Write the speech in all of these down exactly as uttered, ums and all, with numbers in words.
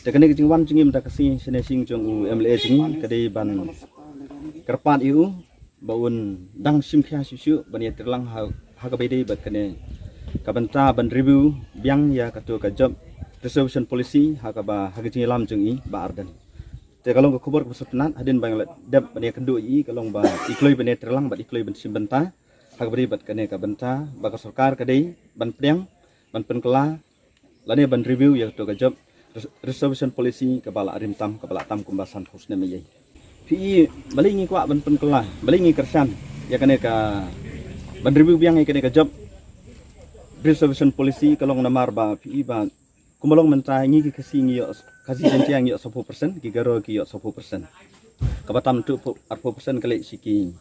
Te kane ka jingwan jong ngi mynta ka sngi shane shnong jong u M L A jong ngi ka dei ban kyrpad ïa u ba un dang shim khia shuh shuh ban ïatreilang ha, ha kaba ïadei bad kane ka bynta ban review biang ïa kato ka job reservation policy ha kaba, ha ka jingïalam jong i Bah Ardent. Te ka long ka khubor kaba sngewtynnat hadien ba ngi la dep ban ïakynduh ïa i, ka long ba i kloi ban ïatreilang bad i kloi ban shim bynta ha kaba ïadei bad kane ka bynta ba ka sorkar ka dei ban pdiang, ban pynkylla lane ban review ïa kato ka job res-, reservation policy kaba la rim tam, kaba la tam kumba sanphew snem ïa i. Phi i, balei ngi kwah ban pynkylla, balei ngi kyrshan ïa kane ka, ban review biang ïa kane ka job reservation policy? Ka long namar ba phi i ba kumba long mynta ngi ki Khasi ngi ïoh, Khasi Jaiñtia ngi ïoh sawphew percent, ki Garo ki ïoh sawphew percent. Kaba tam tu phew, arphew percent ka leit sha ki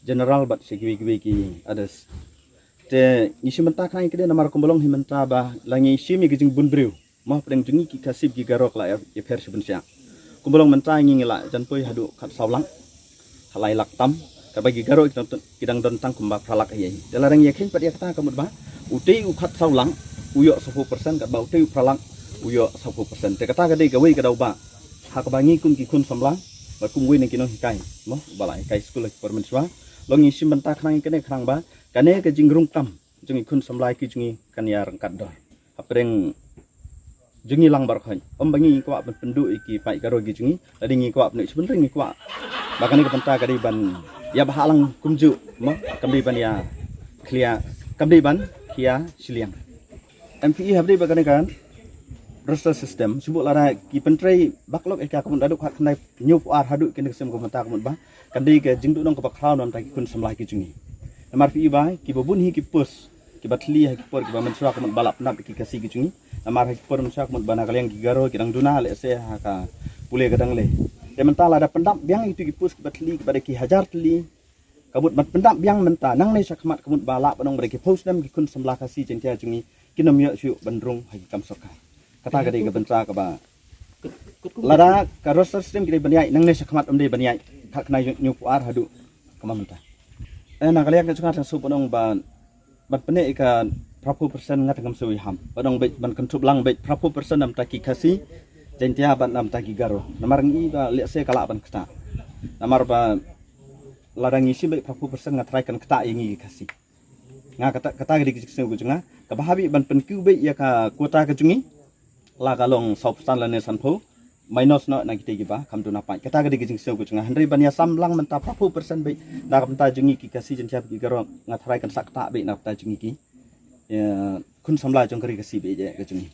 general bad sha kiwei kiwei ki others. Te ngi shim bynta khnang ïa kane namar kumba long hi mynta ba la ngi shim ïa ki jingbun briew, mo, pdeng jong ngi ki Khasi ki Garo ka la ïa, ïapher sha bun sha. Kumba long mynta ngi, ngi la jan poi haduh khatsaw lak, khatlai lak tam, kaba ki Garo ki dang, ki dang don tang kumba phra lak ïa i. Te la dang ïakheiñ pat ïa kata ka mut ba utei u khatsaw lak u ïoh sawphew percent, katba utei u phra lak u ïoh sawphew percent. Te kata ka dei kawei ka daw ba ha kaba ngi kum ki khun samla bad kum wei na ki nonghikai, mo, ba la hikai skul ha ki por mynshuwa, long ngi shim bynta khnang ïa kane, khnang ba kane ka jingrung kam jong ngi khun samla ki jong ngi kan ïa ryngkat dor hapdeng jong ngi lang baroh khoit. Ym ba ngi kwah ban pynduh ïa ki paid Garo ki jong ngi, lada ngi kwah pynduh sha bynriew ngi kwah ba kane ka bynta ka dei ban ïa bha lang kumjuh, mo, kam dei ban ïa khia, kam dei ban khia shiliang. Em phi i, haba dei ba kane ka roster system, shu buh lada ki pyntrei bak lok ïa ka, ka mut naduh khatkhyndai hynñiewphew ar haduh kine ki snem ka bynta, ka mut ba kan dei ka jingduhnong kaba khraw na bynta ki khun samla ki jong ngi. Namar phi i ba kiba bun hi ki post kiba thylli ha ki por kiba mynshuwa ka mut ba la pyndap ïa ki Khasi ki jong ngi. Namar ha ki por mynshuwa ka mut ba na ka liang ki Garo ki dang duna lehse ha ka pule ka dang leh. Te mynta lada pyndap biang ïa kito ki post kiba thylli, kiba da ki hajar thylli, ka mut ban pyndap biang mynta nangne shakhmat, ka mut ba lah ban ong ba da ki phew snem ki khun samla Khasi Jaiñtia jong ngi kin ym ïoh shuh ban rung ha ki kam sorkar. Kata ka dei ka bynta kaba lada ka roster system ki dei ban ïaid nangne shakhmat, ym dei ban ïaid khatkhyndai hynñiewphew ar haduh kumba mynta. Eh, na ka liang ka jong nga tang shu ban ong ba ban pynneh ïa ka phraphew percent nga tang ngam shu ïaham. Ban ong beit ban kynthup lang beit phraphew percent na bynta ki Khasi Jaiñtia bad na bynta ki Garo. Namar ngi i ba lehse ka lah ban ktah. Namar ba lada ngi shim beit phraphew percent nga tharai kan ktah ïa ngi ki Khasi. Nga kata, kata ka dei ka jingsngew ka jong nga. Kaba hap ban pynkiew beit ïa ka quota ka jong ngi, la ka long saw percent lane sanphew, minus noh na kita kiba kham duna paid. Kata ka dei ka jingsngew ka jong nga. Hynrei ban ïasam lang mynta phraphew percent beit na ka bynta jong ngi ki Khasi Jaiñtia ki Garo, nga tharai kan sa ktah beit na ka bynta jong ngi ki, ïa, khun samla jong ka ri Khasi beit ïa ka jong ngi.